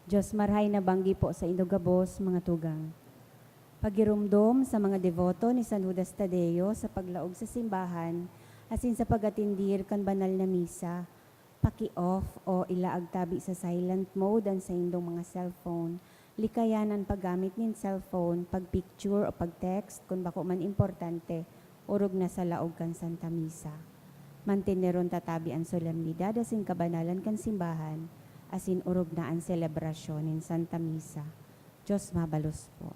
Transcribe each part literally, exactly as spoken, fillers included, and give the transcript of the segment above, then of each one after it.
Dios marhay na banggi po saindo gabos, mga tugang. Pagiromdom sa mga deboto ni San Judas Tadeo sa paglaog sa simbahan asin sa pag-atendir kan banal na misa. Paki-off o ilaag tabi sa silent mode an saindong mga cellphone. Likayan an paggamit nin cellphone, pag-picture o pag-text kun bako man importante, orog na sa laog kan Santa Misa. Manteneron ta tabi an solemnidad asin kabanalan kan simbahan, asin orog na an selebrasyon nin Santa Misa. Dios mabalos po.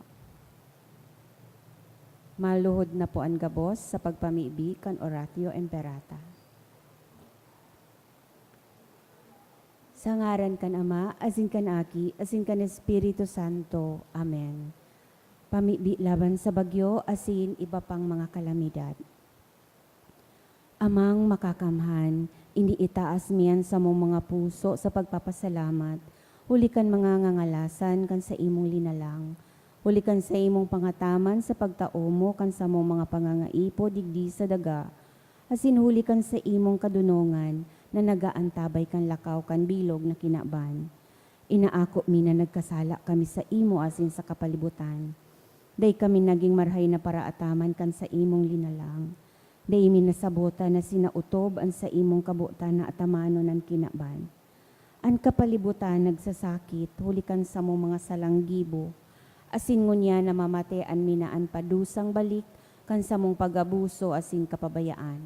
Maluhod na po an gabos sa pagpamibi kan Oratio Imperata. Sa ngaran kan Ama, asin kan Aki, asin kan Espiritu Santo. Amen. Pamibi laban sa bagyo asin iba pang mga kalamidad. Amang Makakamhan, iniitaas mi an samong mga puso sa pagpapasalamat, huli kan mga ngangalasan kan saimong linalang, huli kan saimong pangataman sa pagtao mo kan samong mga pangangaipo digdi sa daga, asin huli kan saimong kadonongan na nagaantabay kan lakaw kan bilog na kinaban. Inaako mi na nagkasala kami saimo asin sa kapalibutan. Dai kami nagin marhay na paraataman kan saimong linalang. Dai mi nasabotan na sinaotob an saimong kabotan na atamanon an kinaban. An kapalibutan nagsasakit huli kan samong mga salang gibo, asin ngunyan namamate an minaan pa dusang balik kan samong pag-abuso asin kapabayaan.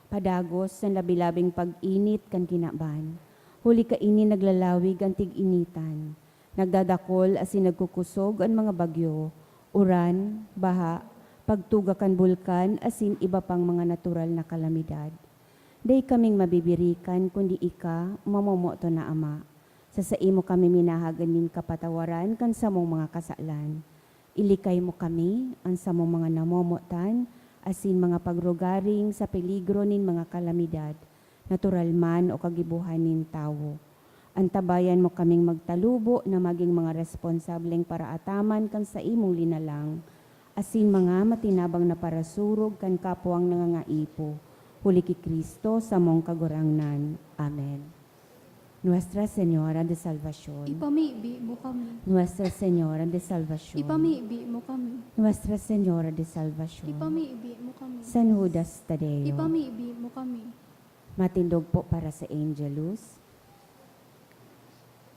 Padagos sa labi-labing pag-init kan kinaban, huli kaini naglalawig an tig-initan, nagdadakol asin nagkukosog an mga bagyo, uran, baha, pagtuga kan bulkan asin iba pang mga natural na kalamidad. Dai kaming mabibirikan kundi ika, mamomoton na Ama. Sa saimo kami minahagad nin kapatawaran kan samong mga kasalan. Ilikay mo kami, an samong mga namomotan, asin mga pagrugaring sa peligro nin mga kalamidad, natural man o kagibohan nin tawo. Antabayan mo kaming magtalubo na magin mga responsableng paraataman kan saimong linalang, asin mga matinabang na parasurog kan kapwang nangangaipo, huli ki Cristo, samong Kagurangnan. Amen. Nuestra Señora de Salvacion. Ipamibi mo kami. Nuestra Señora de Salvacion. Ipamibi mo kami. Nuestra Señora de Salvacion. Ipamibi mo kami. San Judas Tadeo. Ipamibi mo kami. Matindog po para sa Angelus.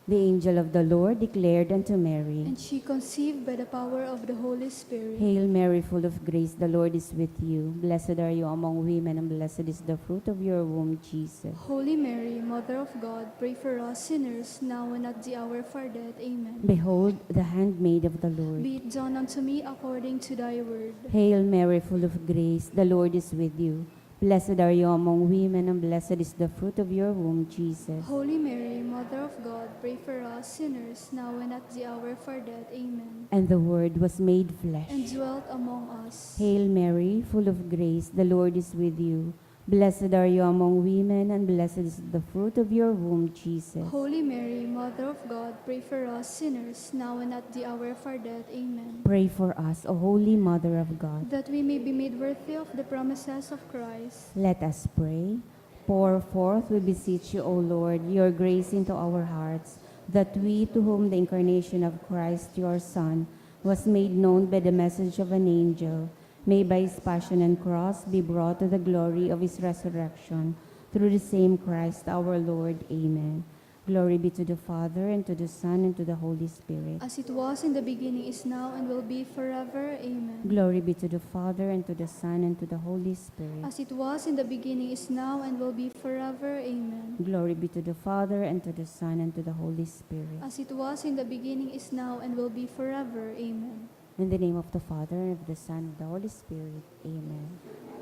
The angel of the Lord declared unto Mary, And she conceived by the power of the Holy Spirit. Hail Mary, full of grace, the Lord is with you. Blessed are you among women, and blessed is the fruit of your womb, Jesus. Holy Mary, Mother of God, pray for us sinners, now and at the hour of our death. Amen. Behold the handmaid of the Lord. Be it done unto me according to thy word. Hail Mary, full of grace, the Lord is with you. Blessed are you among women, and blessed is the fruit of your womb, Jesus. Holy Mary, Mother of God, pray for us sinners, now and at the hour of our death. Amen. And the Word was made flesh. And dwelt among us. Hail Mary, full of grace, the Lord is with you. Blessed are you among women, and blessed is the fruit of your womb, Jesus. Holy Mary, Mother of God, pray for us sinners, now and at the hour of our death. Amen. Pray for us, O Holy Mother of God. That we may be made worthy of the promises of Christ. Let us pray. Pour forth, we beseech you, O Lord, your grace into our hearts, that we, to whom the incarnation of Christ, your Son, was made known by the message of an angel, may by his passion and cross be brought to the glory of his resurrection, through the same Christ our Lord. Amen. Glory be to the Father, and to the Son, and to the Holy Spirit. As it was in the beginning, is now, and will be forever. Amen. Glory be to the Father, and to the Son, and to the Holy Spirit. As it was in the beginning, is now, and will be forever. Amen. Glory be to the Father, and to the Son, and to the Holy Spirit. As it was in the beginning, is now, and will be forever. Amen. In the name of the Father, and of the Son, and of the Holy Spirit. Amen.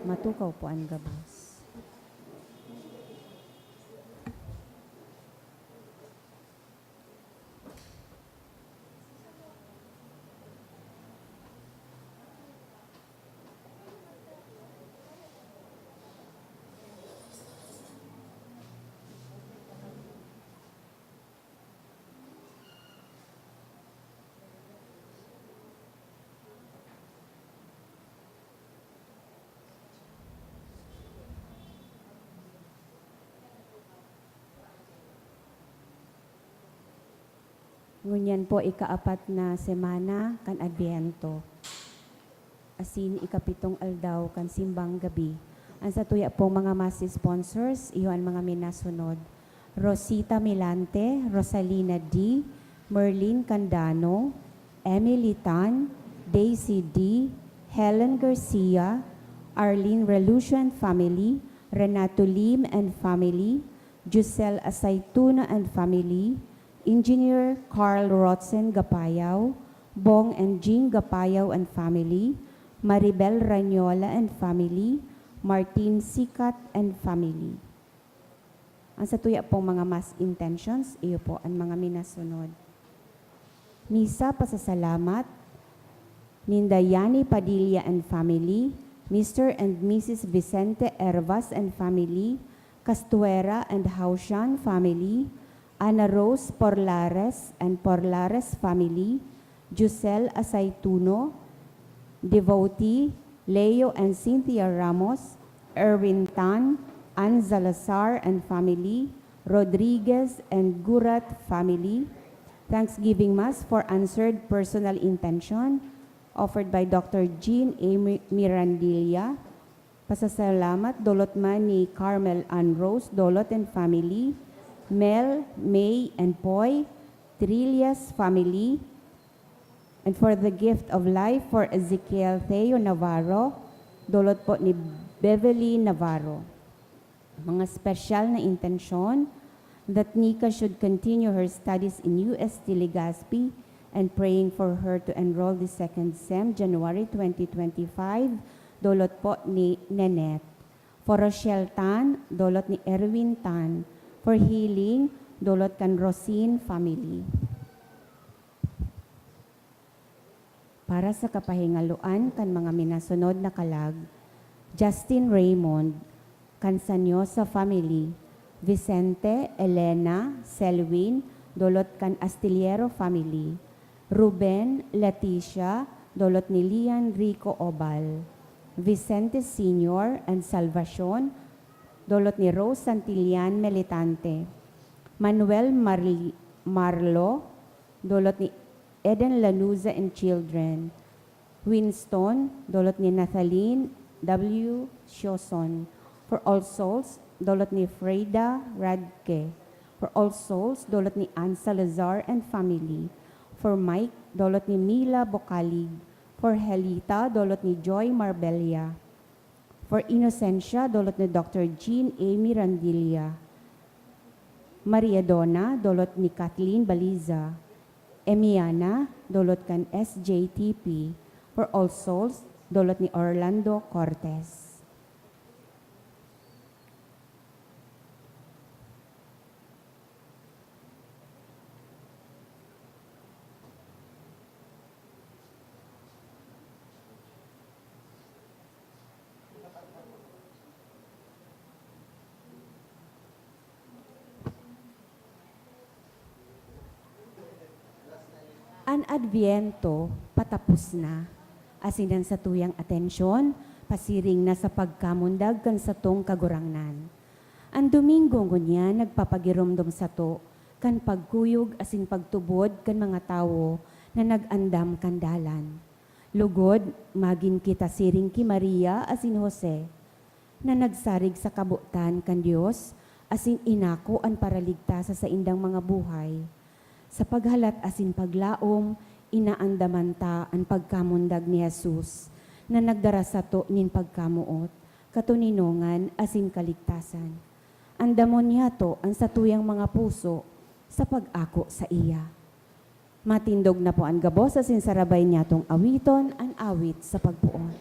Matukaw po an gabos. Ngunyan po, ikaapat na semana kan Adbyento, asin ikapitong aldaw kan Simbang Gabi. An satuya pong mga mass sponsors, iyo an mga minasunod: Rosita Milante, Rosalina D, Merlin Candano, Emily Tan, Daisy D, Helen Garcia, Arlene Relucio and family, Renato Lim and family, Giselle Asaituno and family, Engineer Carl Rotzen Gapayaw, Bong and Jing Gapayaw and family, Maribel Ranyola and family, Martin Sikat and family. Ang satuya pong mga mass intentions, iyo po an mga minasunod. Misa pasasalamat ninda Yani Padilla and family, Mister and Missus Vicente Ervas and family, Castuera and Haushan family, Ana Rose Porlares and Porlares family, Giselle Asaituno, devotee, Leo and Cynthia Ramos, Erwin Tan, Ann Salazar and family, Rodriguez and Gurat family. Thanksgiving Mass for answered personal intention offered by Doctor Jean A. Mi-, Mirandilla. Pasasalamat, dolot man ni Carmel Ann Rose Dolot and family, Mel, May, and Poy Trillas family, and for the gift of life for Ezekiel Theo Navarro, dolot po ni Beverly Navarro. Mga special na intensyon, that Nika should continue her studies in U S T Legazpi and praying for her to enroll this second sem, January twenty twenty-five, dolot po ni Nenet. For Rochelle Tan, dolot ni Erwin Tan. For healing, dolot kan Rosin family. Para sa kapahingaloan kan mga minasunod na kalag, Justin Raymond, Cansanyosa family, Vicente, Elena, Selwyn, dolot kan Astillero family, Ruben, Leticia, dolot ni Lian Rico Obal, Vicente Senior and Salvacion, dolot ni Rose Santillan Militante, Manuel Marli-, Marlo, dolot ni Eden Lanuza and children, Winston, dolot ni Nathaline W. Sioson. For All Souls, dolot ni Freda Radke. For All Souls, dolot ni Ann Salazar and family. For Mike, dolot ni Mila Bocalig. For Helita, dolot ni Joy Marbella. For Inocencia, dolot ni Doctor Jean A. Mirandilla. Maria Donna, dolot ni Kathleen Baliza. Emiana, dolot kan S J T P. For All Souls, dolot ni Orlando Cortez. An Adbyento patapos na, asin an satuyang atensyon pasiring na sa pagkamundag kan satong Kagurangnan. An Domingo ngunyan nagpapagiromdom sato kan pagkuyog asin pagtubod kan mga tawo na nag-andam kan dalan. Lugod, magin kita siring ki Maria asin Jose, na nagsarig sa kabotan kan Dios asin inako an Paraligtas sa saindang mga buhay. Sa paghalat asin paglaom, inaandaman ta an pagkamundag ni Jesus, na nagdara sato nin pagkamoot, katoninongan, asin kaligtasan. Andamon niyato an satuyang mga puso sa pag-ako saiya. Matindog na po an gabos asin sarabay niyatong awiton an awit sa pagpoon.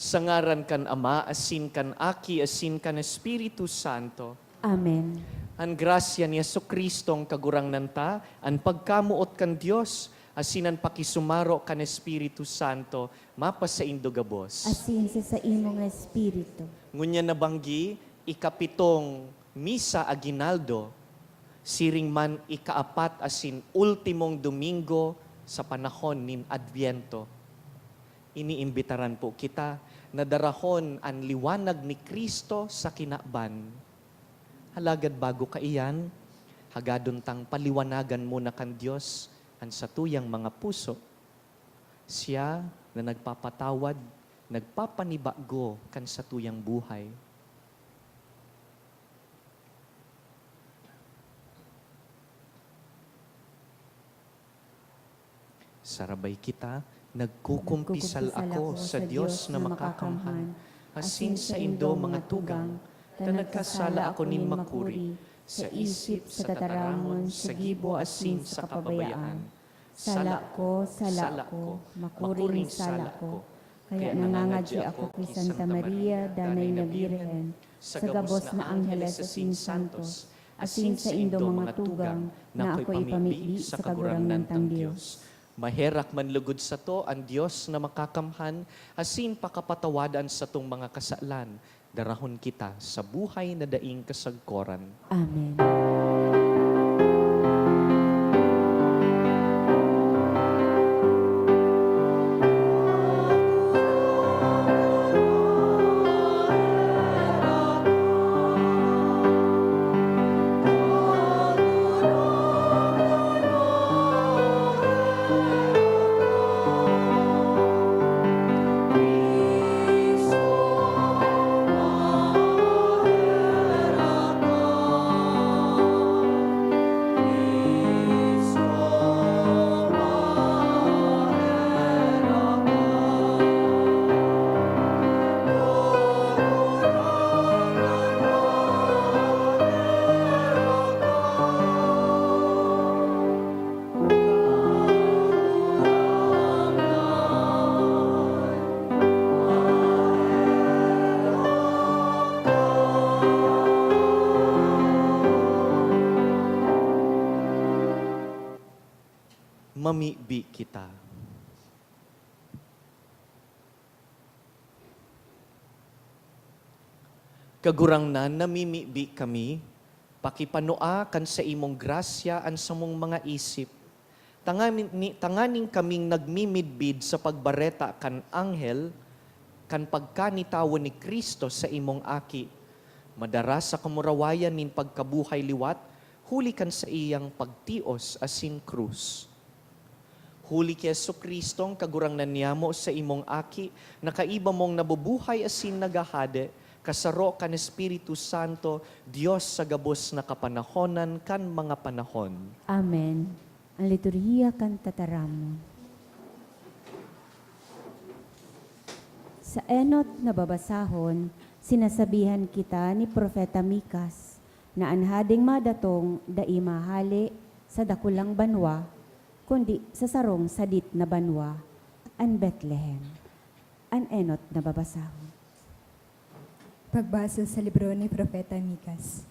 Sa ngaran kan Ama, asin kan Aki, asin kan Espiritu Santo. Amen. An grasya ni Jesu-Cristong Kagurangnan ta, an pagkamoot kan Dios, asin an pakisumaro kan Espiritu Santo, mapasaindo gabos. Asin sa saimong espiritu. Ngunyan nabanggi, ikapitong Misa Aguinaldo, siring man ikaapat asin ultimong Domingo sa panahon nin Adbyento. Iniimbitaran po kita na darahon an liwanag ni Cristo sa kinaban. Alagad bago kaiyan, hagadon tang paliwanagan muna kan Dios an satuyang mga puso. Siya na nagpapatawad, nagpapanibago kan satuyang buhay. Sarabay kita, nagkukumpisal ako sa Dios na makakamhan, asin saindo mga tugang, ta nagkasala ako nin makuri, sa isip, sa tataramon, sa gibo, asin sa kabayaan. Sala ko, sala ko, makuring sala ko. Kaya nangangadyi ako ki Santa Maria, Danay na Birhen, sa gabos na angheles asin santos, asin saindong mga tugang, na akoy ipamibi sa Kagurangnan tang Dios. Maherak man lugod sato an Dios na makakamhan, asin pakapatawad an satong mga kasalan, darahon kita sa buhay na daing kasagkoran. Amen. Mamibi kita. Kagurangnan, namimibi kami, pakipanua kan saimong grasya an samong mga isip, tangani-, tanganing kaming nagmimidbid sa pagbareta kan anghel kan pagkanitawo ni Cristo, saimong Aki, madara sa kamurawayan nin pagkabuhay liwat huli kan saiyang pagtios asin krus. Huli ki Jesu-Cristong Kagurangnan niyamo, saimong Aki, na kaiba mong nabubuhay asin naghahade, kasaro kan Espiritu Santo, Dios sa gabos na kapanahonan kan mga panahon. Amen. An liturhiya kan tataramon. Sa enot na babasahon, sinasabihan kita ni Propeta Micas na an hading madatong dai mahale sa dakulang banwa, kundi sa sarong sadit na banwa, an Betlehem. An enot na babasahon. Pagbasa sa libro ni Propeta Micas.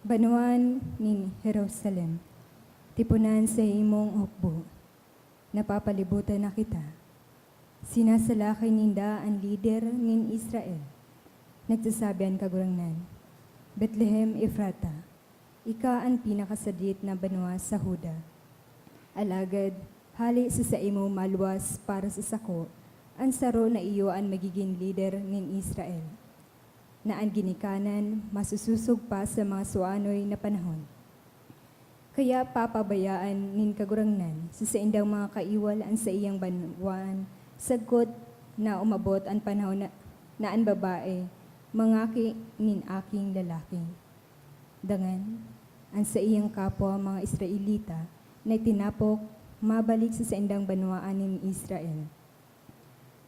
Banwaan nin Jerusalem, tiponan sa imong hukbo, napapalibutan na kita. Sinasalakay ninda an lider nin Israel. Nagsasabi an Kagurangnan, Betlehem Efrata, ika an pinakasadit na banwa sa Juda. Alagad, hale sa saimo maluwas para sa sako, an saro na iyo an magigin lider nin Israel, na an ginikanan masusosog pa sa mga suanoy na panahon. Kaya papabayaan nin Kagurangnan sa saindang mga kaiwal an saiyang banwaan, sagkod na umabot an panahon na, na an babae mangaki nin aking lalaki. Dangan, an saiyang kapwa mga Israelita na itinapok mabalik sa saindang banwaan nin Israel.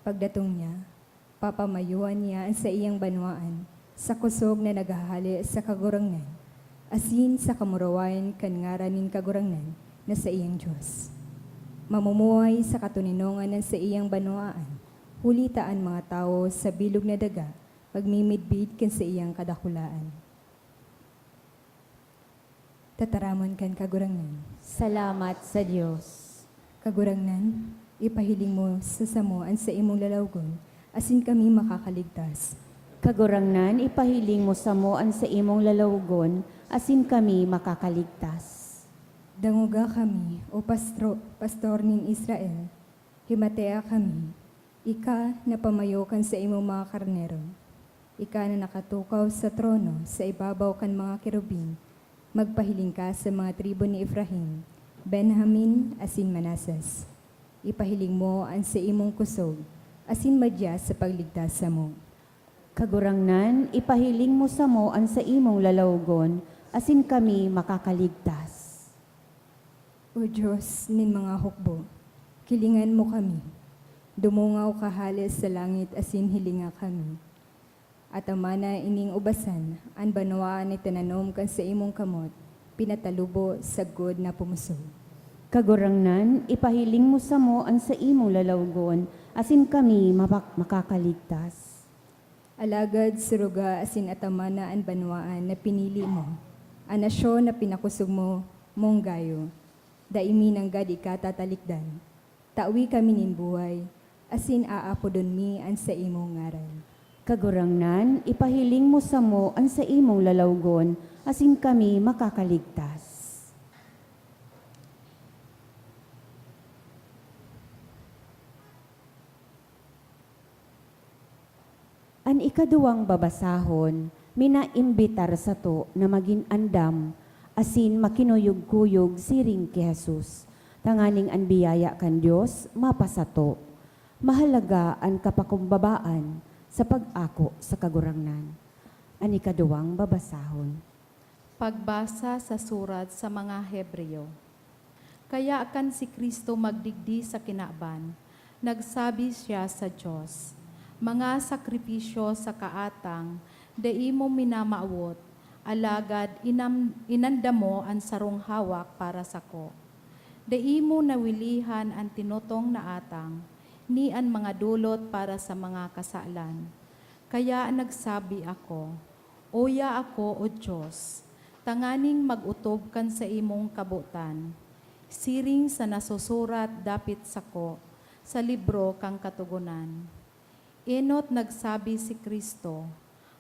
Pagdatong niya, papamayuan niya an saiyang banwaan sa kosog na naghahale sa Kagurangnan, asin sa kamurawayan kan ngaran nin Kagurangnan na saiyang Dios. Mamumuhay sa katoninongan an saiyang banwaan, huli ta an mga tawo sa bilog na daga magmimidbid kan saiyang kadakulaan. Tataramon kan Kagurangnan. Salamat sa Dios. Kagurangnan, ipahiling mo sa samo an saimong lalawgon, asin kami makakaligtas. Kagurangnan, ipahiling mo samo an saimong lalawgon, asin kami makakaligtas. Dangoga kami, O pastro-, pastor nin Israel, himatea kami, ika na pamayo kan saimong mga karnero. Ika na nakatukaw sa trono sa ibabaw kan mga kerubin, magpahiling ka sa mga tribu ni Efraim, Benjamin, asin Manases. Ipahiling mo an saimong kusog, asin madya sa pagligtas samo. Kagurangnan, ipahiling mo samo an saimong lalawgon, asin kami makakaligtas. O Dios nin mga hukbo, kilingan mo kami. Dumungaw ka hale sa langit asin hilinga kami. Atamana ining ubasan, an banwaan na itinanom kan saimong kamot, pinatalubo sagkod na pumosog. Kagurangnan, ipahiling mo samo an saimong lalawgon, asin kami mapak-, makakaligtas. Alagad suruga asin atamana an banwaan na pinili mo, an nasyon na pinakosog mo, mong gayo. Dai mi nanggad ika tatalikdan. Tawi kami nin buhay, asin aapodon mi an saimong ngaran. Kagurangnan, ipahiling mo samo an saimong lalawgon, asin kami makakaligtas. An ikaduwang babasahon, minaimbitar sato na magin andam asin makinuyog-kuyog siring ki Jesus, tanganing an biyaya kan Dios mapasato. Mahalaga an kapakumbabaan sa pag-ako sa Kagurangnan. An ikaduwang babasahon. Pagbasa sa surat sa mga Hebreo. Kaya kan si Cristo magdigdi sa kinaban, nagsabi siya sa Dios, "Mga sakripisyo sa kaatang dai mo minamawot, alagad inam-, inandam mo an sarong hawak para sako. Dai mo nawilihan an tinutong na atang, ni an mga dolot para sa mga kasalan. Kaya nagsabi ako, 'Uya ako, O Dios, tanganing mag-otob kan saimong kabotan, siring sa nasusurat dapit sako sa libro kan Katogonan.'" Enot nagsabi si Cristo,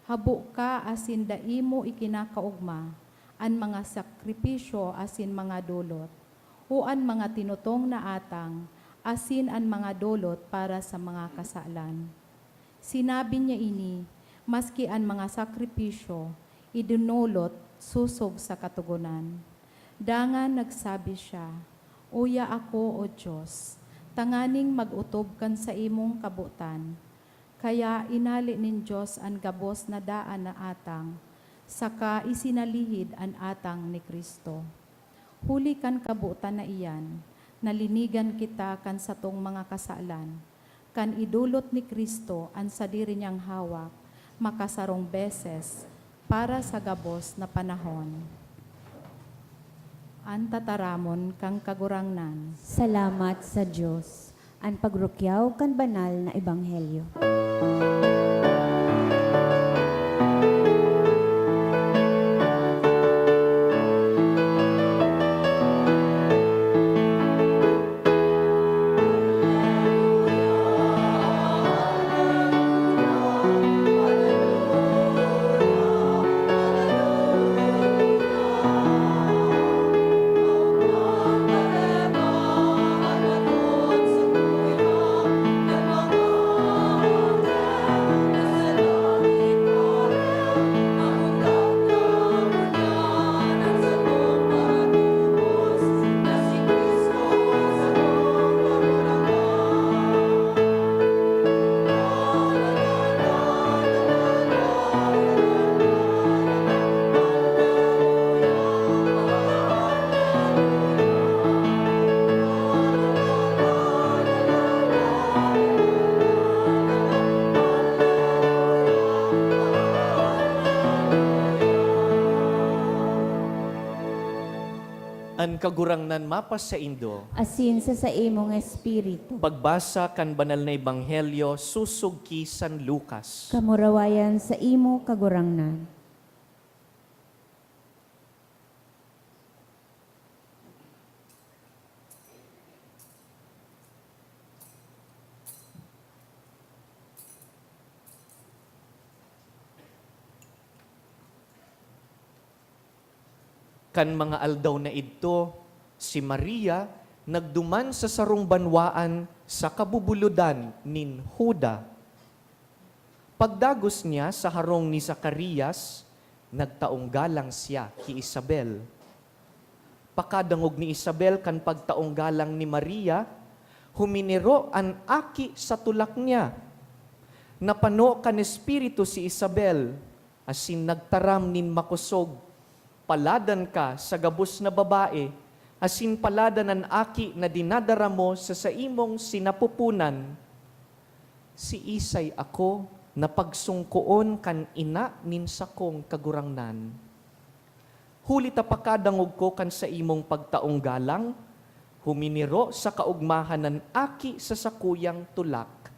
"Habo ka asin dai mo ikinakaogma an mga sakripisyo asin mga dolot, o an mga tinutong na atang asin an mga dolot para sa mga kasalan." Sinabi niya ini, maski an mga sakripisyo idinolot sosog sa Katogonan. Dangan nagsabi siya, "Uya ako, O Dios, tanganing mag-otob kan saimong kabotan." Kaya inali nin Dios an gabos na daan na atang, saka isinalihid an atang ni Cristo. Huli kan kabotan na iyan, nalinigan kita kan satong mga kasalan, kan idolot ni Cristo an sadiri niyang hawak makasarong beses para sa gabos na panahon. An tataramon kan Kagurangnan. Salamat sa Dios. An pagrukyaw kan banal na ebanghelyo. An Kagurangnan mapasaindo. Asin sa saimong espiritu. Pagbasa kan Banal na Ebanghelyo sosog ki San Lucas. Kamurawayan saimo, Kagurangnan. Kan mga aldaw na idto, si Maria nagduman sa sarong banwaan sa kabubulodan nin Juda. Pagdagos niya sa harong ni Zacarias, nagtaong galang siya ki Isabel. Pakadangog ni Isabel kan pagtaong galang ni Maria, huminiro an aki sa tulak niya. Napano kan Espiritu si Isabel, asin nagtaram nin makosog, "Paladan ka sa gabos na babae, asin paladan an aki na dinadara mo sa saimong sinapupunan." Siisay ako na pagsungkoon kan ina nin sakong kagurangnan? Huli ta pakadangog ko kan saimong pagtaong galang, huminiro sa kaogmahan an aki sa sakuyang tulak.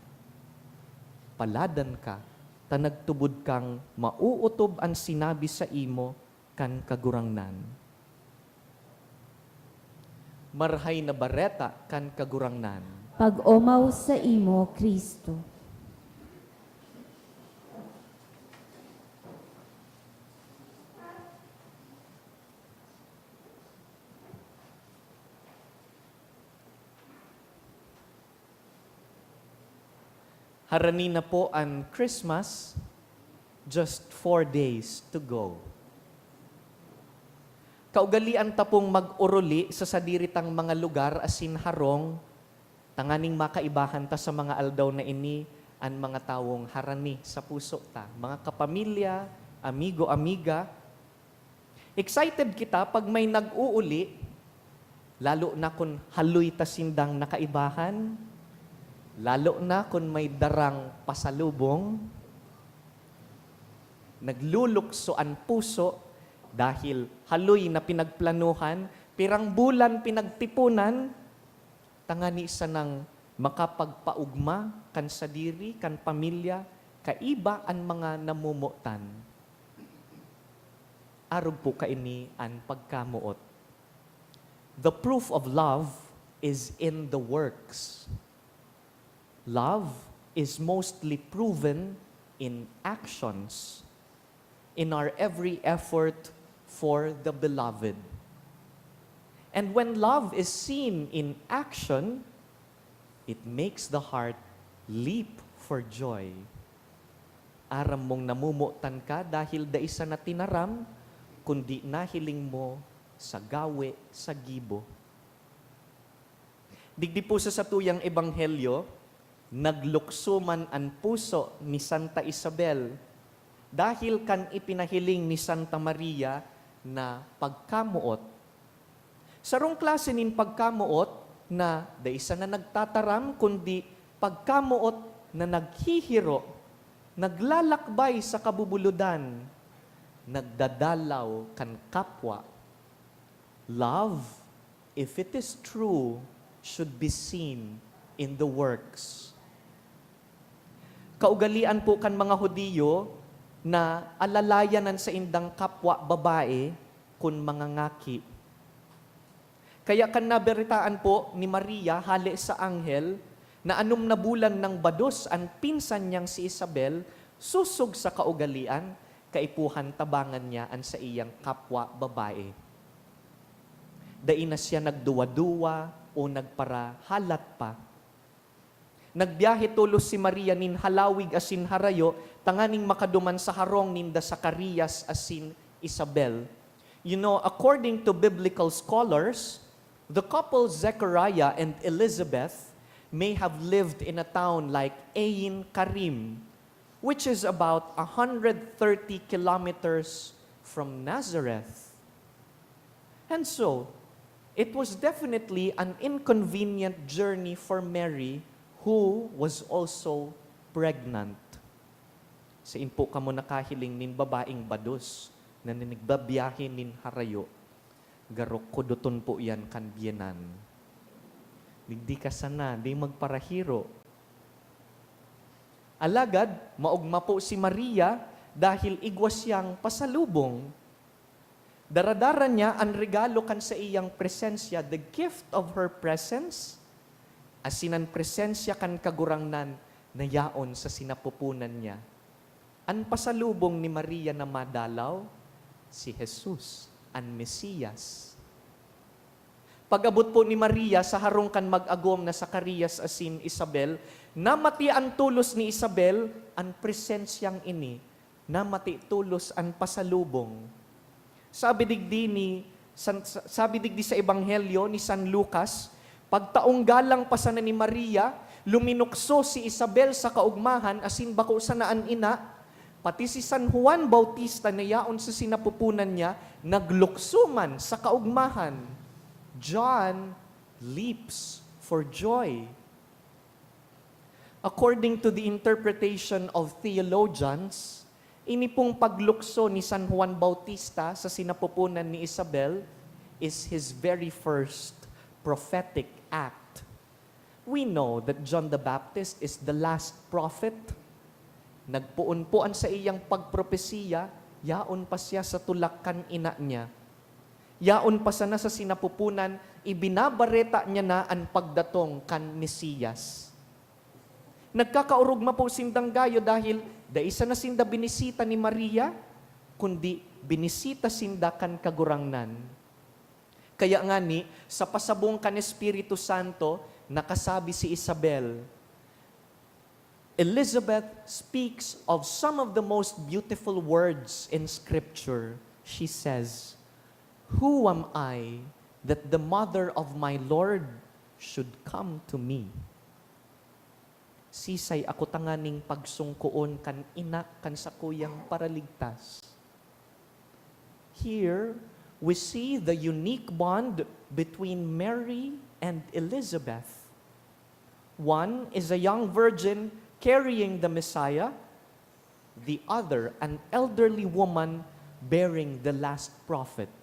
Paladan ka, ta nagtubod kang maootob an sinabi saimo kan Kagurangnan. Marahay na Bareta kan Kagurangnan. Pag-omaw saimo, Cristo. Harani na po an Christmas, just four days to go. Kaugalian ta pong mag-oruli sa sadiri tang mga lugar asin harong, tanganing makaibahan ta sa mga aldaw na ini an mga tawong harani sa puso ta, mga kapamilya, amigo, amiga. Excited kita pag may nag-uuli, lalo na kun haloy ta sindang nakaibahan, lalo na kun may darang pasalubong. Naglulukso an puso dahil haloy na pinagplanuhan, pirang bulan pinagtipunan, tangani sanang makapagpaogma kan sadiri, kan pamilya, kaiba an mga namomotan. Arog po kaini an pagkamoot. The proof of love is in the works. Love is mostly proven in actions, in our every effort for the beloved. And when love is seen in action, it makes the heart leap for joy. Aram mong namomotan ka dahil dai sana tinaram, kundi nahiling mo sa gawe, sa gibo. Digdi po sa satuyang ebanghelyo, naglukso man an puso ni Santa Isabel dahil kan ipinahiling ni Santa Maria na pagkamoot. Sarong klase nin pagkamoot na dai sana nagtataram kundi pagkamoot na naghihiro, naglalakbay sa kabubulodan, nagdadalaw kan kapwa. Love, if it is true, should be seen in the works. Kaugalian po kan mga Judio na alalayan an saindang kapwa babae kun mangangaki. Kaya kan nabaretaan po ni Maria hale sa anghel na anom na bulan nang bados an pinsan niyang si Isabel, sosog sa kaugalian, kaipuhan tabangan niya an saiyang kapwa babae. Dai na siya nagduwa-duwa o nagparahalat pa. Nagbiyahe tolos si Maria nin halawig asin harayo tanganing makaduman sa harong ninda Zacarias asin Isabel. You know, according to biblical scholars, the couple Zechariah and Elizabeth may have lived in a town like Ein Karim, which is about a hundred thirty kilometers from Nazareth. And so, it was definitely an inconvenient journey for Mary, who was also pregnant. Sain po kamo nakahiling nin babaeng bados na nagbabiyahe nin harayo? Garo kudoton po yan kan byenan. Digdi ka sana, di magparahiro. Alagad, maogma po si Maria dahil igwa siyang pasalubong. Daradara niya an regalo kan saiyang presensya, the gift of her presence, asin an presensya kan Kagurangnan na yaon sa sinapupunan niya. An pasalubong ni Maria na madalaw, si Jesus, an Mesiyas. Pag-abot po ni Maria sa harong kan mag-agom na Zacarias asin Isabel, namati an tolos ni Isabel, an presensyang ini, namati tolos an pasalubong. Sabi digdi ni San, sa- sabi digdi sa Ebanghelyo ni San Lucas, pagtaong galang pa sana ni Maria, luminukso si Isabel sa kaogmahan asin bako sana an ina, pati si San Juan Bautista na yaon sa sinapupunan niya, naglukso man sa kaogmahan. John leaps for joy. According to the interpretation of theologians, ini pong paglukso ni San Juan Bautista sa sinapupunan ni Isabel is his very first prophetic act. We know that John the Baptist is the last prophet. Nagpoon po an saiyang pagpropesiya, yaon pa siya sa tulak kan ina niya. Yaon pa sana sa sinapupunan, ibinabareta niya na an pagdatong kan Mesiyas. Nagkakaorog mapo sindang gayo dahil dai sana sinda binisita ni Maria, kundi binisita sinda kan Kagurangnan. Kaya ngani, sa pasabong kan Espiritu Santo, nakasabi si Isabel, Elizabeth speaks of some of the most beautiful words in Scripture. She says, "Who am I that the mother of my Lord should come to me?" Sisay ako tanganing pagsungkoon kan ina kan sakuyang Paraligtas? Here, we see the unique bond between Mary and Elizabeth. One is a young virgin carrying the Messiah, the other an elderly woman bearing the last prophet,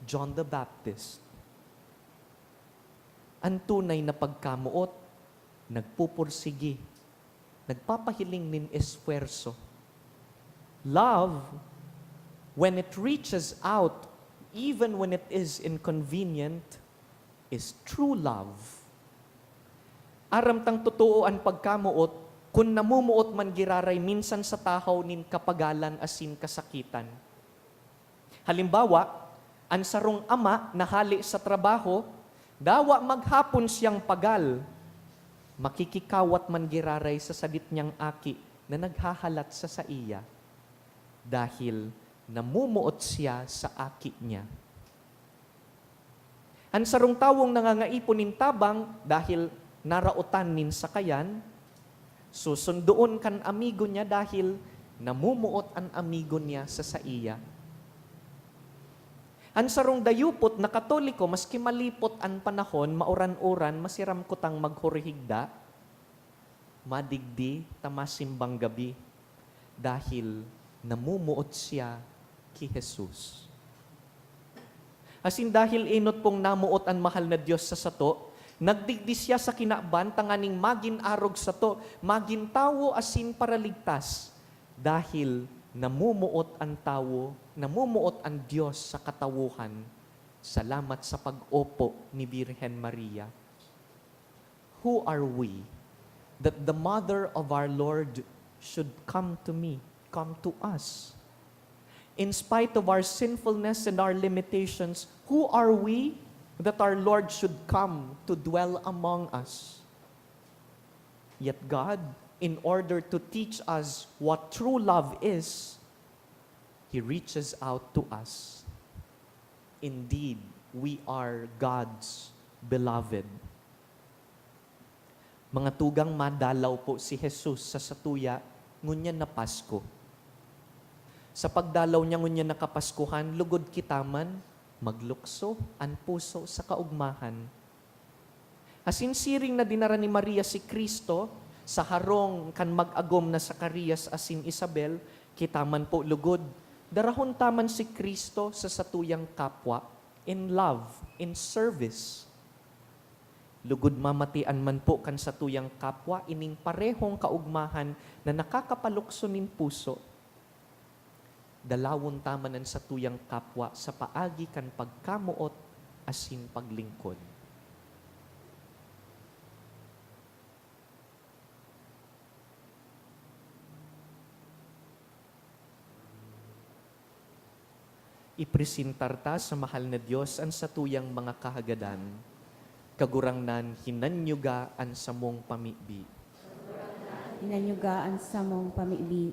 John the Baptist. An tunay na pagkamoot, nagpupursigi, nagpapahiling nin esfuerso. Love, when it reaches out, even when it is inconvenient, is true love. Aram tang totoo an pagkamoot kun namomoot man giraray minsan sa tahaw nin kapagalan asin kasakitan. Halimbawa, an sarong ama na hale sa trabaho, dawa maghapon siyang pagal, makikikawat man giraray sa sadit niyang aki na naghahalat sa saiya, dahil namomoot siya sa aki niya. An sarong tawong nangangaipo nin tabang dahil naraotan nin sakayan, susundoon kan amigo niya dahil namomoot an amigo niya sa saiya. An sarong dayupot na Katoliko, maski malipot an panahon, mauran-uran, masiram kutang maghurihigda, madigdi ta masimbang gabi, dahil namomoot siya ki Jesus. Asin dahil enot pong namoot an mahal na Dios sa sato, nagdigdi siya sa kinaban tanganing magin arog sato, magin tawo asin paraligtas, dahil namomoot an tawo, namomoot an Dios sa katawohan, salamat sa pag-opo ni Birhen Maria. Who are we that the mother of our Lord should come to me, come to us? In spite of our sinfulness and our limitations, who are we that our Lord should come to dwell among us? Yet God, in order to teach us what true love is, He reaches out to us. Indeed, we are God's beloved. Mga tugang, madalaw po si Jesus sa satuya ngunyan na Pasko. Sa pagdalaw niya ngunyan na Kapaskuhan, lugod kita man maglukso an puso sa kaogmahan. Asin siring na dinara ni Maria si Cristo sa harong kan mag-agom na Zacarias asin Isabel, kita man po lugod, darahon ta man si Cristo sa satuyang kapwa. In love, in service. Lugod mamatian man po kan satuyang kapwa ining parehong kaugmahan na nakakapalukso nin puso, dalawon ta man an satuyang kapwa sa paagi kan pagkamoot asin paglingkod. Ipresentar ta sa mahal na Dios an satuyang mga kahagadan. Kagurangnan, hinanyuga an samong pamibi. Hinanyuga an samong pamibi.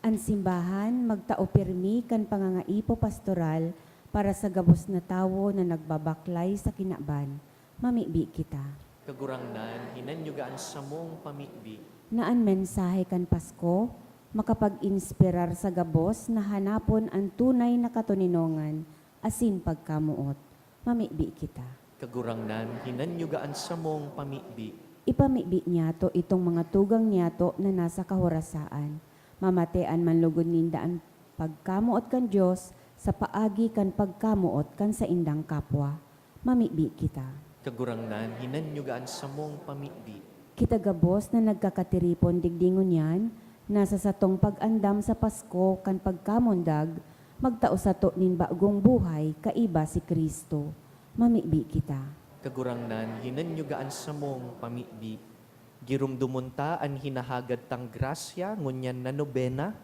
An simbahan magtao pirmi kan pangangaipo pastoral para sa gabos na tawo na nagbabaklay sa kinaban. Mamibi kita. Kagurangnan, hinanyuga an samong pamibi. Na an mensahe kan Pasko makapag-inspirar sa gabos na hanapon an tunay na katoninongan asin pagkamoot. Mamibi kita. Kagurangnan, hinanyuga an samong pamibi. Ipamibi niyato itong mga tugang niyato na nasa kahorasaan. Mamatean man lugod ninda an pagkamoot kan Dios sa paagi kan pagkamoot kan saindang kapwa. Mamibi kita. Kagurangnan, hinanyuga an samong pamibi. Kita gabos na nagkakatiripon digdi ngunyan, na sa satong pag-andam sa Pasko kan pagkamundag, magtao sato nin bagong buhay kaiba si Cristo. Mamibi kita. Kagurangnan, hinanyuga an samong pamibi. Giromdomon ta an hinahagad tang grasya ngunyan na nobena,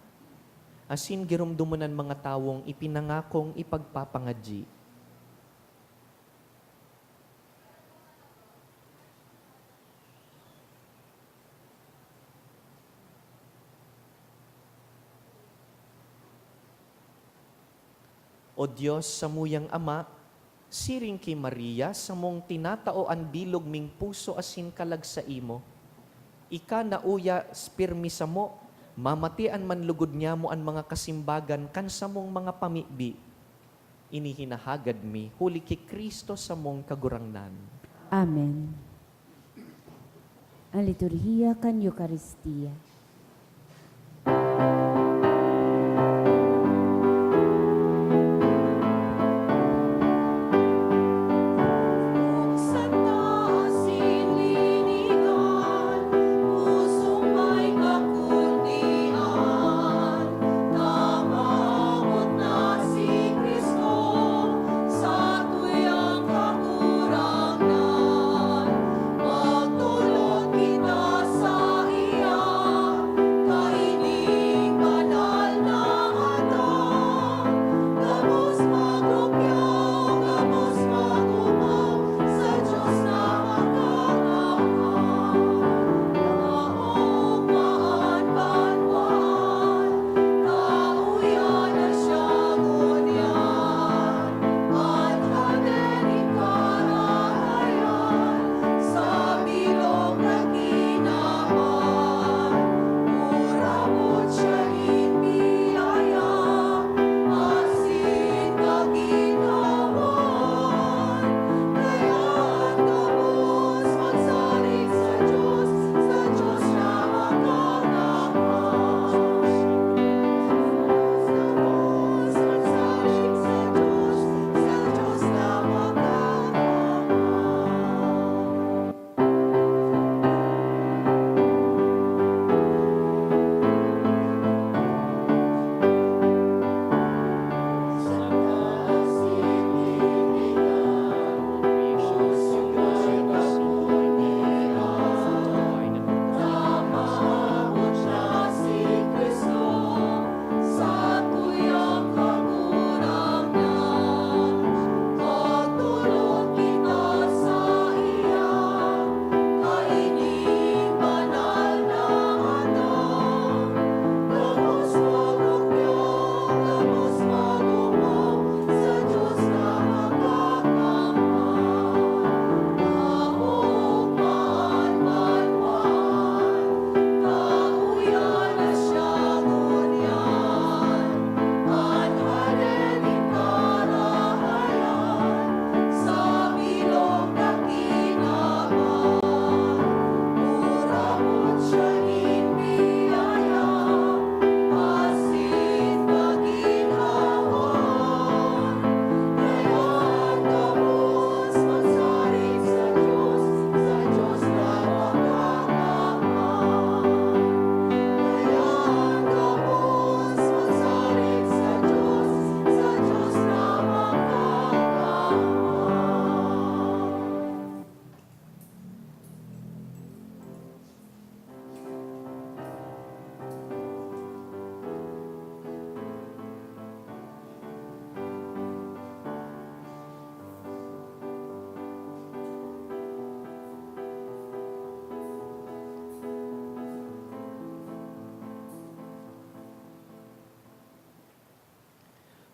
asin giromdomon an mga tawong ipinangakong ipagpapangadyi. O Dios, samuyang Ama, siring ki Maria, samong tinatao an bilog ming puso asin kalag saimo. Ika na uya pirmi samo, mamatean man lugod nyamo an mga kasimbagan kan samong mga pamibi. Ini hinahagad mi huli ki Cristo samong Kagurangnan. Amen. An liturhiya kan Eukaristia.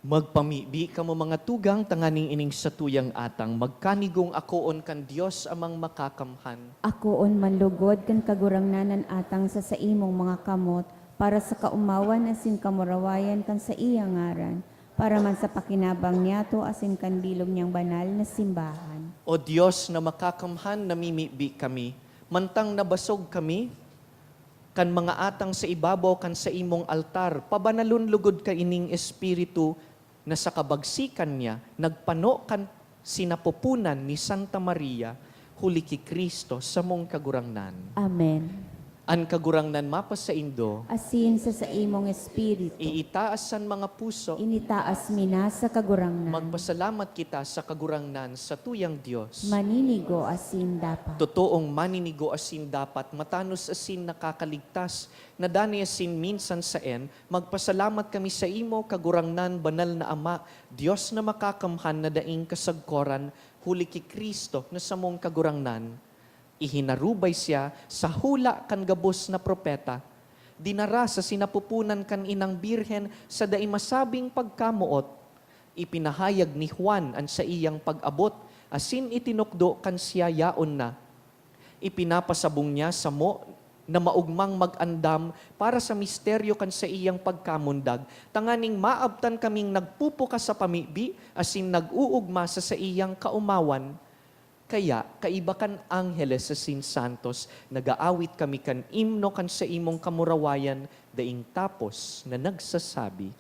Magpamibi kamo, mga tugang, tanganing ining satuyang atang magkanigong akoon kan Dios Amang Makakamhan. Akoon man lugod kan Kagurangnan an atang sa saimong mga kamot, para sa kaomawan asin kamurawayan kan saiyang ngaran, para man sa pakinabang niyato asin kan bilog niyang banal na simbahan. O Dios na Makakamhan, namimibi kami, mantang nabasog kami kan mga atang sa ibabaw kan saimong altar, pabanalon lugod kaining espiritu na sa kabagsikan niya nagpano kan sinapupunan ni Santa Maria, huli ki Cristo, samong Kagurangnan. Amen. An Kagurangnan mapasaindo. Asin sa saimong espiritu. Iitaas an mga puso. Initaas mi na sa Kagurangnan. Magpasalamat kita sa Kagurangnan, satuyang Dios. Maninigo asin dapat. Totoong maninigo asin dapat, matanos asin nakakaligtas, na danay asin minsan saen, magpasalamat kami saimo, Kagurangnan, banal na Ama, Dios na Makakamhan na daing kasagkoran, huli ki Cristo na samong Kagurangnan. Ihinarubay siya sa hula kan gabos na propeta. Dinara sa sinapupunan kan inang Birhen sa dai masabing pagkamoot. Ipinahayag ni Juan an saiyang pag-abot asin itinukdo kan siya yaon na. Ipinapasabong niya samo na maogmang mag-andam para sa misteryo kan saiyang pagkamundag, tanganing maabtan kaming nagpupukas sa pamibi asin nag-oogma sa saiyang kaomawan. Kaya, kaiba kan angheles asin santos, nag-aawit kami kan imno kan saimong kamurawayan daing tapos na nagsasabi,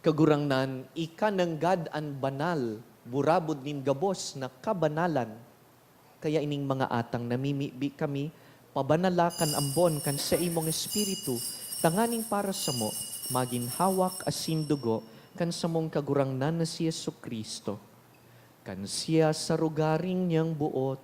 Kagurangnan, ika nanggad an banal, burabod nin gabos na kabanalan. Kaya ining mga atang namimibi kami, pabanala kan ambon kan saimong Espiritu, tanganing para samo, magin hawak asin dugo kan samong Kagurangnan na si Jesu-Cristo. Kan siya sa rogaring niyang boot,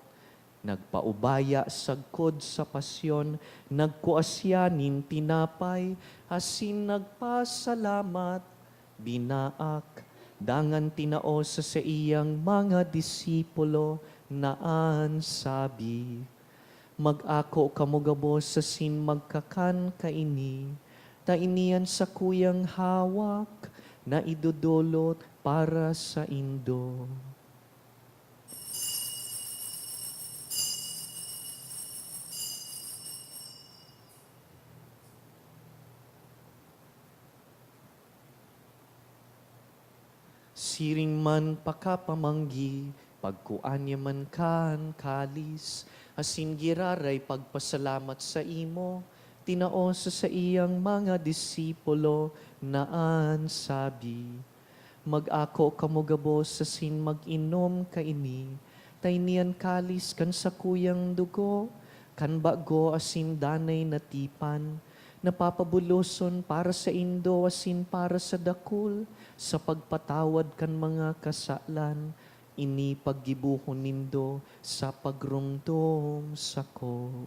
nagpaubaya sagkod sa pasyon, nagkua siya nin tinapay, asin nagpasalamat, binaak, dangan tinao sa saiyang mga disipulo na an sabi, "Mag-ako kamo gabos asin magkakan kaini, ta ini an sakuyang hawak na idodolot para saindo." Siring man pakapamanggi, pagkua niya man kan kalis, asin giraray pagpasalamat saimo, tinao sa saiyang mga disipulo na an sabi, "Mag-ako kamo gabos asin mag-inom kaini, ta ini an kalis kan sakuyang dugo, kan bago asin danay na tipan, na papabuloson para saindo asin para sa dakul sa pagpatawad kan mga kasalan. Ini paggibohon nindo sa pagromdom sako."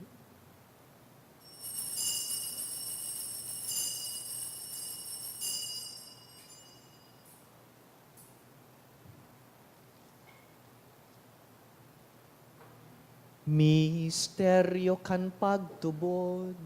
Misteryo kan pagtubod.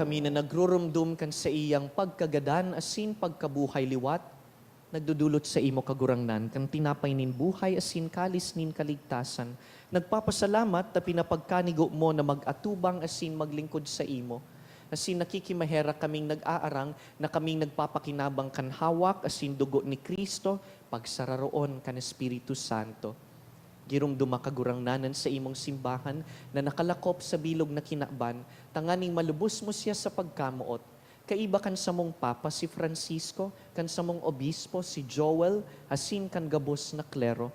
Kami na nagrurumdom kan saiyang pagkagadan asin pagkabuhay liwat, nagdodolot saimo, Kagurangnan, kan tinapay nin buhay asin kalis nin kaligtasan. Nagpapasalamat ta pinapagkanigo mo na mag-atubang asin maglingkod saimo. Asin nakikimaherak kaming nag-aarang na kaming nagpapakinabang kan hawak asin dugo ni Cristo, pagsararoon kan Espiritu Santo. Giromdoma, Kagurangnan, an saimong simbahan na nakalakop sa bilog na kinaban, tanganing malubos mo siya sa pagkamoot, kaiba kan samong Papa si Francisco, kan samong Obispo si Joel, asin kan gabos na klero.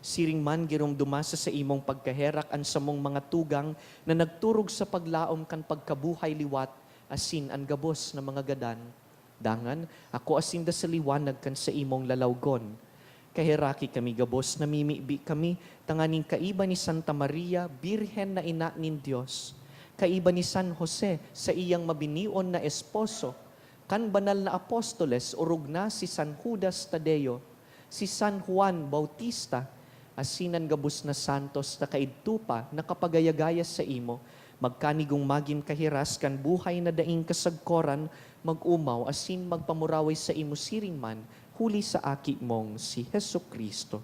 Siring man, giromdoma sa saimong pagkaherak an samong mga tugang na nagturog sa paglaom kan pagkabuhay liwat, asin an gabos na mga gadan. Dangan, akoa sinda sa liwanag kan saimong lalawgon. Kaheraki kami gabos, namimibi kami tanganing kaiba ni Santa Maria, Birhen na ina nin Dios, kaiba ni San Jose, saiyang mabinion na esposo, kan banal na apostoles, orog na si San Judas Tadeo, si San Juan Bautista, asin an gabos na santos na kaidto pa nakapagayagaya saimo, magkanigong magin kahiras kan buhay na daing kasagkoran, mag-omaw asin magpamuraway saimo siring man, huli sa Aki mong si Jesu-Cristo.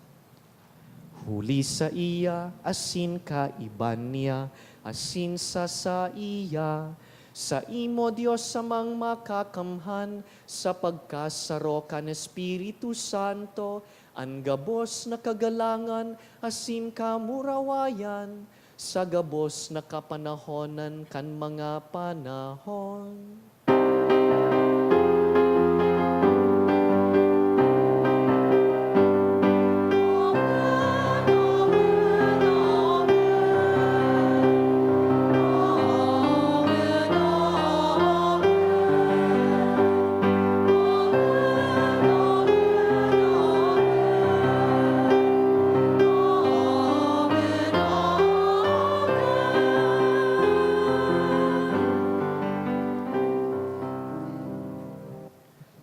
Huli saiya, asin kaiba niya, asin sa saiya, saimo, Dios Amang Makakamhan, sa pagkasaro kan Espiritu Santo, an gabos na kagalangan asin kamurawayan, sa gabos na kapanahonan kan mga panahon.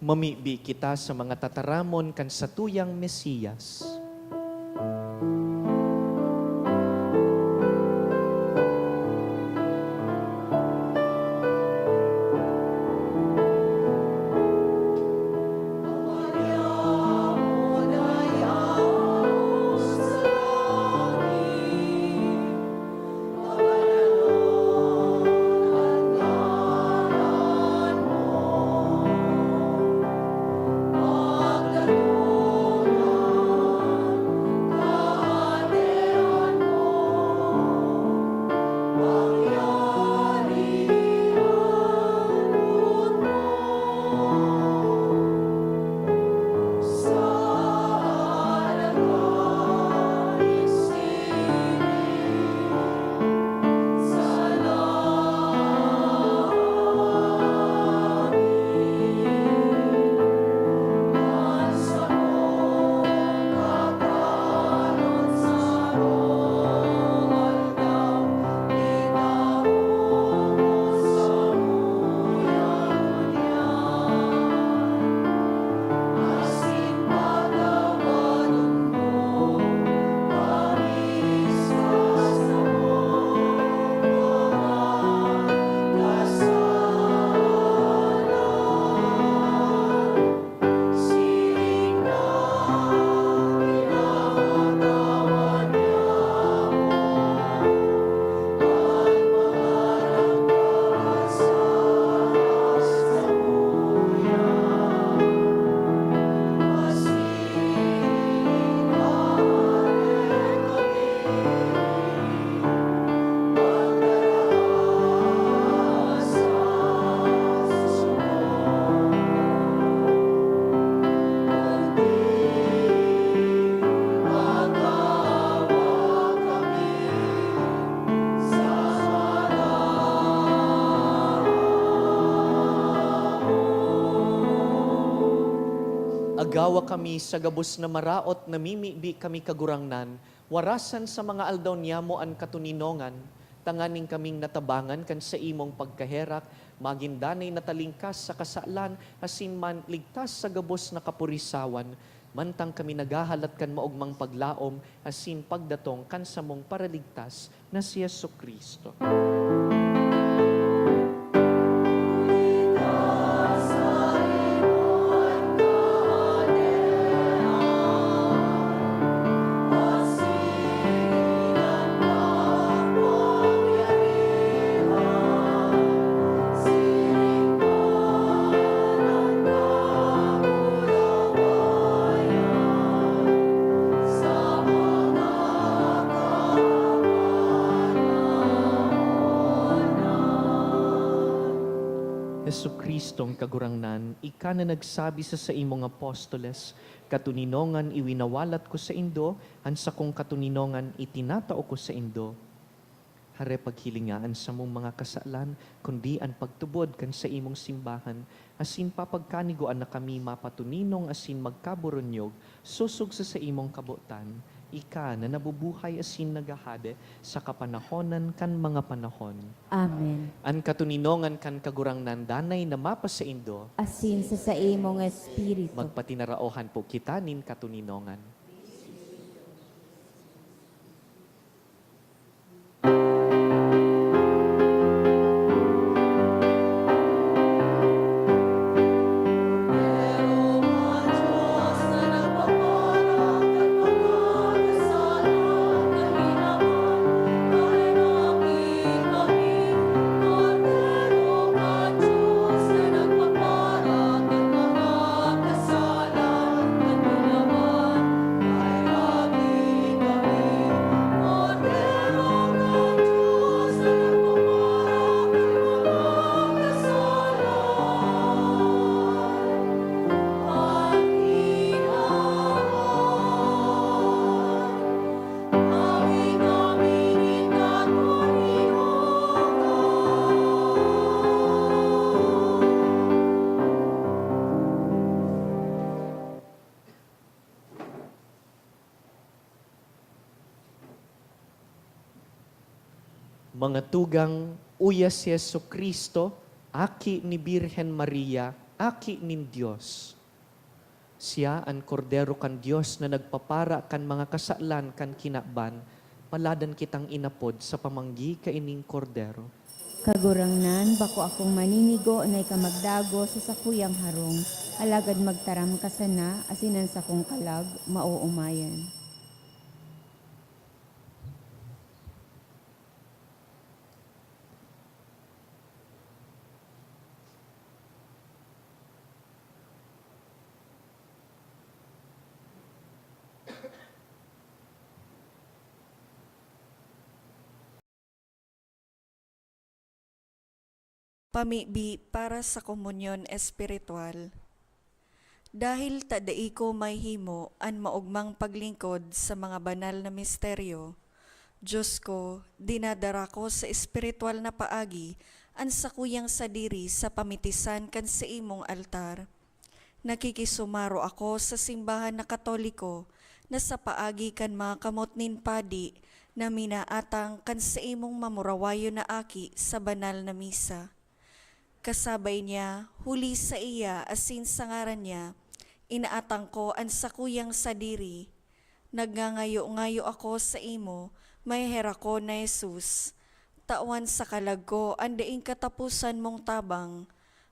Mamibi kita sa mga tataramon kan satuyang Mesiyas. Agawa kami sa gabos na maraot, namimibi kami, Kagurangnan, warasan sa mga aldaw niyamo an katoninongan, tanganing kaming natabangan kan saimong pagkaherak, magin danay na talingkas sa kasalan, asin man ligtas sa gabos na kapurisawan, mantang kami naghahalat kan maogmang paglaom asin pagdatong kan samong Paraligtas na si Jesu-Cristo. Jesu-Cristong Kagurangnan, ika na nagsabi sa saimong apostoles, "Katoninongan iwinawalat ko saindo, an sakong katoninongan itinatao ko saindo." Hare paghilinga an samong mga kasalan, kundi an pagtubod kan saimong simbahan, asin papagkanigoan na kami mapatoninong asin magkaboronyog sosog sa saimong kabotan, ika na nabubuhay asin naghahade sa kapanahonan kan mga panahon. Amen. An katoninongan kan Kagurangnan danay na mapasaindo. Asin sa saimong espiritu. Magpatinaraohan po kita nin katoninongan. Mga tugang, uya si Jesu-Cristo, Aki ni Birhen Maria, Aki nin Dios. Siya an Kordero kan Dios na nagpapara kan mga kasalan kan kinaban, paladan kitang inapod sa pamanggi kaining Kordero. Kagurangnan, bako akong maninigo na ika magdagos sa sakuyang harong, alagad magtaram ka sana, asin an sakong kalag maoomayan. Pamibi para sa komunyon espiritual. Dahil ta dai ko mahimo an maogmang paglingkod sa mga banal na misteryo, Dios ko, dinadara ko sa espiritual na paagi an sakuyang sadiri sa pamitisan kan saimong altar. Nakikisumaro ako sa simbahan na Katoliko na sa paagi kan mga kamot nin padi na minaatang kan saimong mamurawayon na aki sa banal na misa. Kasabay niya, huli saiya asin sa ngaran niya, inaatang ko an sakuyang sadiri. Nagngangayo-ngayo ako saimo, maheherakon na Jesus. Tawan sa kalag ko an daing kataposan mong tabang.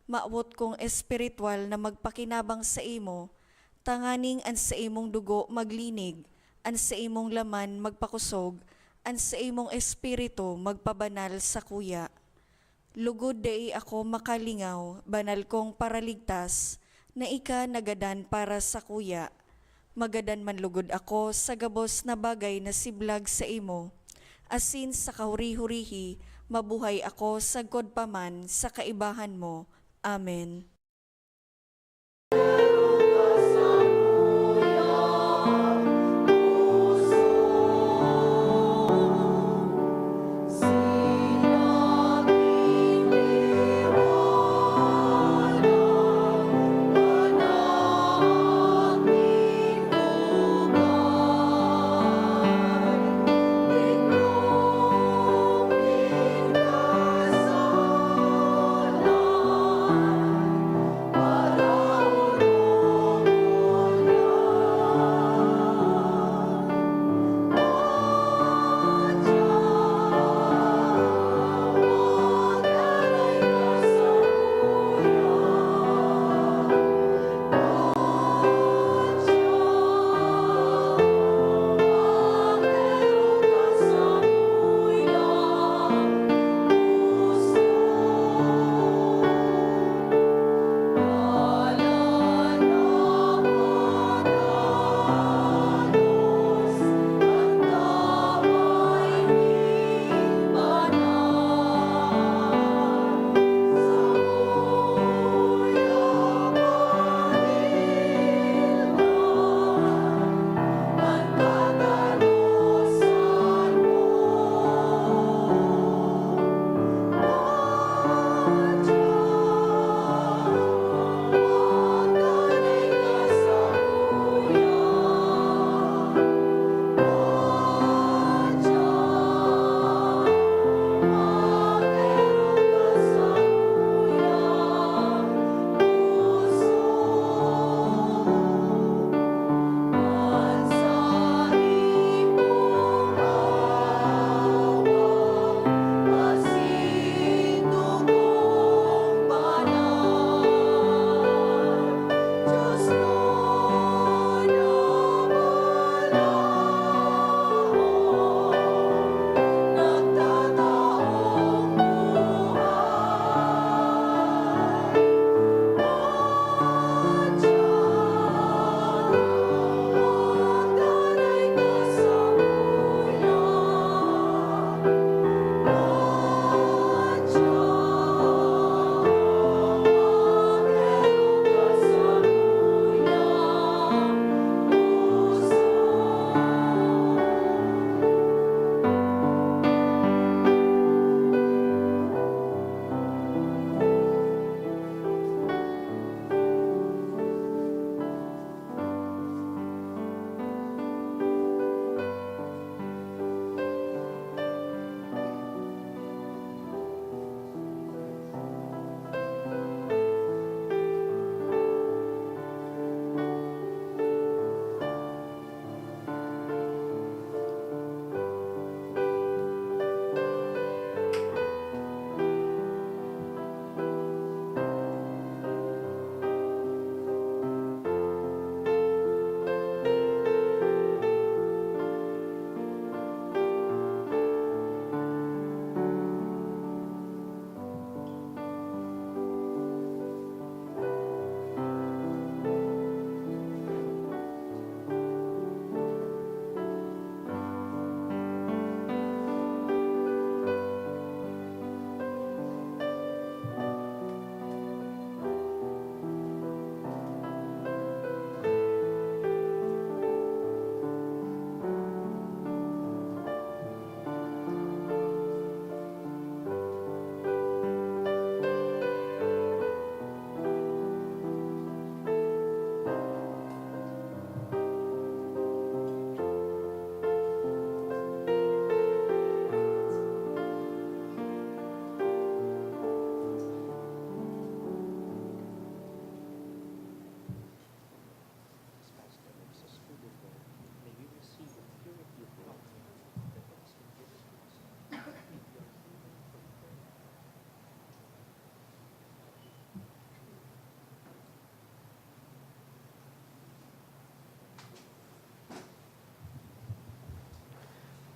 Mawot kong espiritual na magpakinabang saimo, tanganing an saimong dugo maglinig, an saimong laman magpakosog, an saimong espiritu magpabanal sakuya. Lugod dai ako makalingaw, banal kong Paraligtas, na ika nagadan para sakuya. Magadan man lugod ako sa gabos na bagay na siblag saimo, asin sa kahuri-hurihi mabuhay ako sagkod pa man sa kaibahan mo. Amen.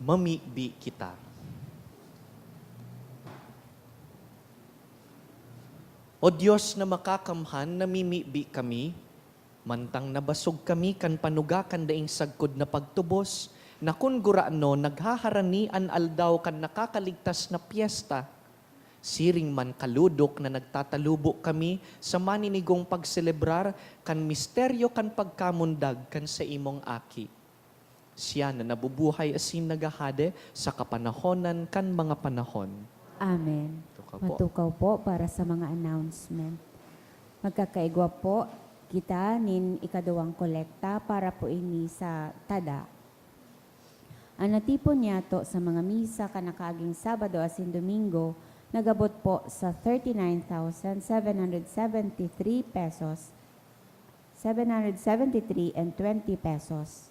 Mamibi kita. O Dios na makakamhan, namimibi kami, mantang nabasog kami kan panuga kan daing sagkod na pagtubos, na kun gurano naghaharani an aldaw kan nakakaligtas na pyesta. Siring man kalodok na nagtatalubo kami sa maninigong pagselebrar kan misteryo kan pagkamundag kan saimong Aki. Siya na nabubuhay asin naghahade sa kapanahonan kan mga panahon. Amen. Tukaw po. Matukaw po para sa mga announcement. Magkakaigwa po kita nin ikaduwang kolekta para po ini sa tada. An natipon niyato sa mga misa kan nakaaging Sabado asin Domingo nag-abot po sa thirty-nine thousand seven hundred seventy-three pesos, seven hundred seventy-three and twenty pesos,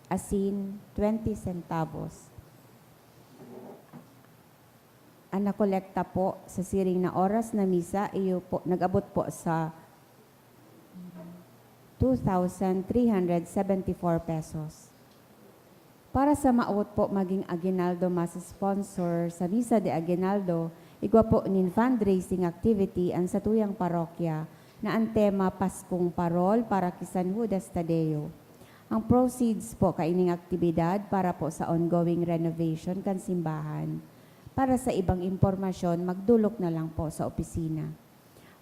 asin twenty centavos. An nakolekta po sa siring na oras na misa, iyo po, nag-abot po sa two thousand three hundred seventy-four pesos. Para sa mawot po magin aguinaldo mass sponsor sa Misa de Aguinaldo, igwa po nin fundraising activity an satuyang parokya na an tema Paskong Parol para ki San Judas Tadeo. Ang proceeds po kaining aktibidad para po sa ongoing renovation kan simbahan. Para sa ibang impormasyon, magdolok na lang po sa opisina.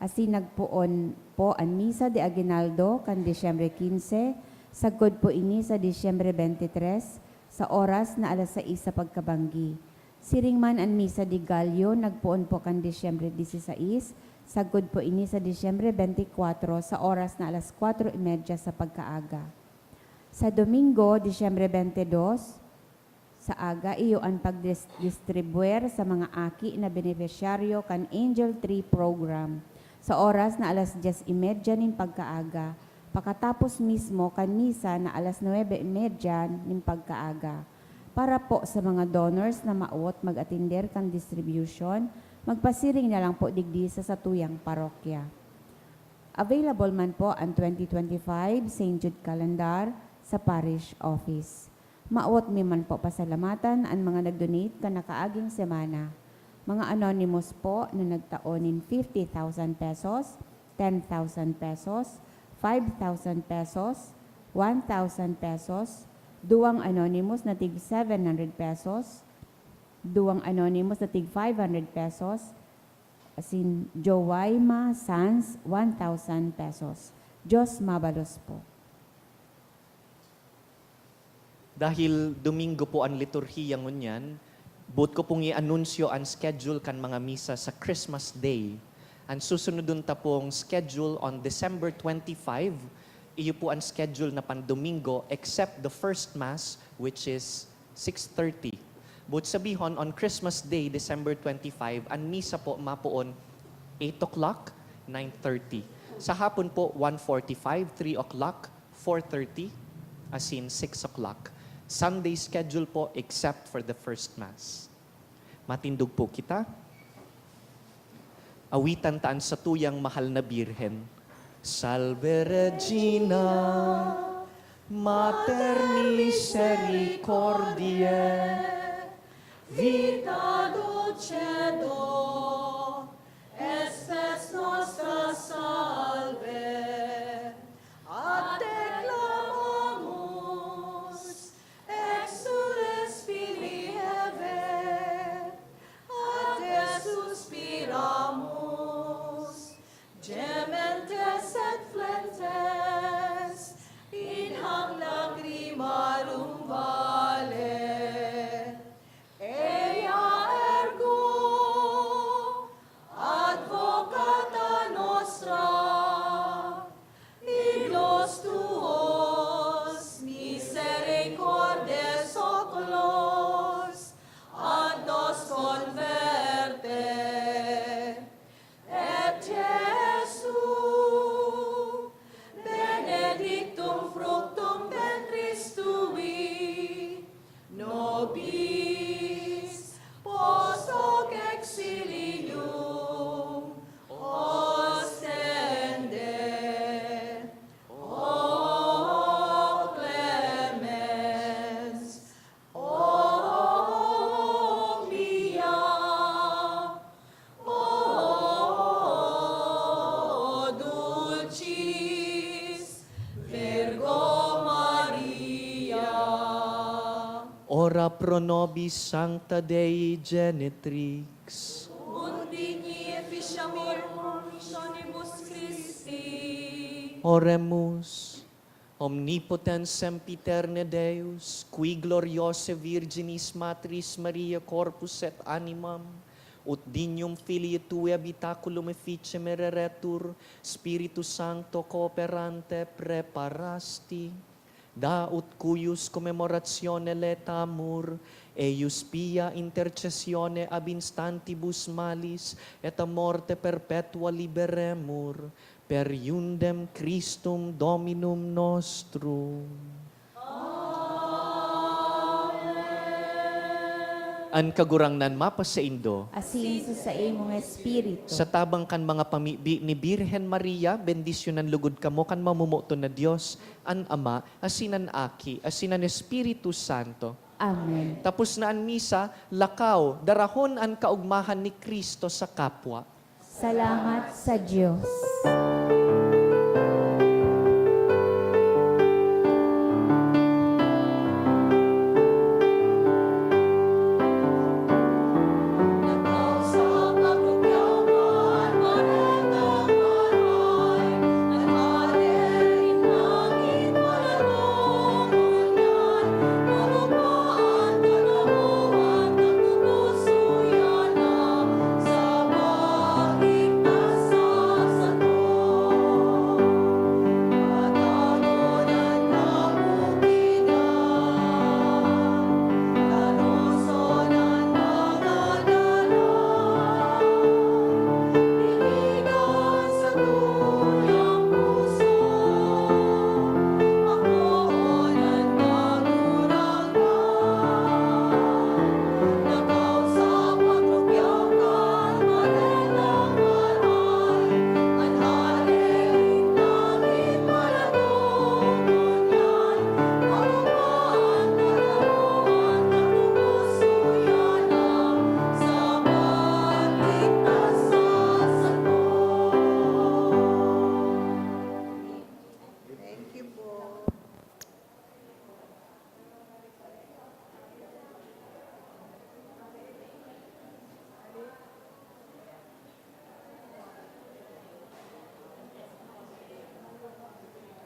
Asin nagpoon po an Misa de Aguinaldo kan Disyembre quince, sagkod po ini sa Disyembre twenty-three, sa oras na alas sais sa pagkabanggi. Siring man an Misa de Gallo, nagpoon po kan Disyembre dieciséis, sagkod po ini sa Disyembre twenty-four, sa oras na alas kwatro y media sa pagkaaga. Sa Domingo, Disyembre twenty-two, sa aga, iyo an pagdis-, distribuer sa mga aki na benepisyaryo kan Angel Tree Program, sa oras na alas dyes y media nin pagkaaga, pakatapos mismo kan misa na alas nuebe y media nin pagkaaga. Para po sa mga donors na mawot mag-atender kan distribution, magpasiring na lang po digdi sa satuyang parokya. Available man po an twenty twenty-five Saint Jude Calendar sa Parish Office. Mawot mi man po pasalamatan an mga nag-donate kan nakaaging semana. Mga anonymous po na nagtao nin fifty thousand pesos, ten thousand pesos, five thousand pesos, one thousand pesos, duwang anonymous na tig seven hundred pesos, duwang anonymous na tig five hundred pesos, asin Joaima Sanz, one thousand pesos. Diyos mabalos po. Dahil Domingo po an liturhiya ngunyan, boot ko pong i-anunsyo an schedule kan mga misa sa Christmas Day. An susunodon ta pong schedule on December twenty-five, iyo po an schedule na pan-Domingo, except the first Mass, which is six thirty. Boot sabihon, on Christmas Day, December twenty-five, an misa po mapoon eight o'clock, nine thirty. Sa hapon po, one forty-five, three o'clock, four thirty, asin six o'clock. Sunday schedule po, except for the first Mass. Matindog po kita. Awitan ta an satuyang mahal na Birhen. Salve Regina, Mater Misericordiae, Vita Dulcedo, Spes Nostra Salve, a te clamamus, exsules Filii Hevae, a te suspiramus, gementes et flentes in hac lacrimarum valle. Eia ergo Ora pro nobis, Sancta Dei Genetrix. Ut digni efficiamur promissionibus Christi. Oremus. Omnipotens sempiterne Deus, qui gloriose Virginis Matris Maria corpus et animam, ut dignum filii tui habitaculum efficem ereretur, Spiritu Sancto cooperante preparasti, da ut cuius commemoratione laetamur, eius pia intercessione ab instantibus malis et a morte perpetua liberemur, per iundem Christum Dominum nostrum. An Kagurangnan mapasaindo. Asin sa saimong espiritu. Sa tabang kan mga pamibi ni Birhen Maria, bendisyonan lugod kamo kan mamomoton na Dios, an Ama, asin an Aki, asin an Espiritu Santo. Amen. Tapos na an misa, lakaw, darahon an kaogmahan ni Cristo sa kapwa. Salamat sa Dios.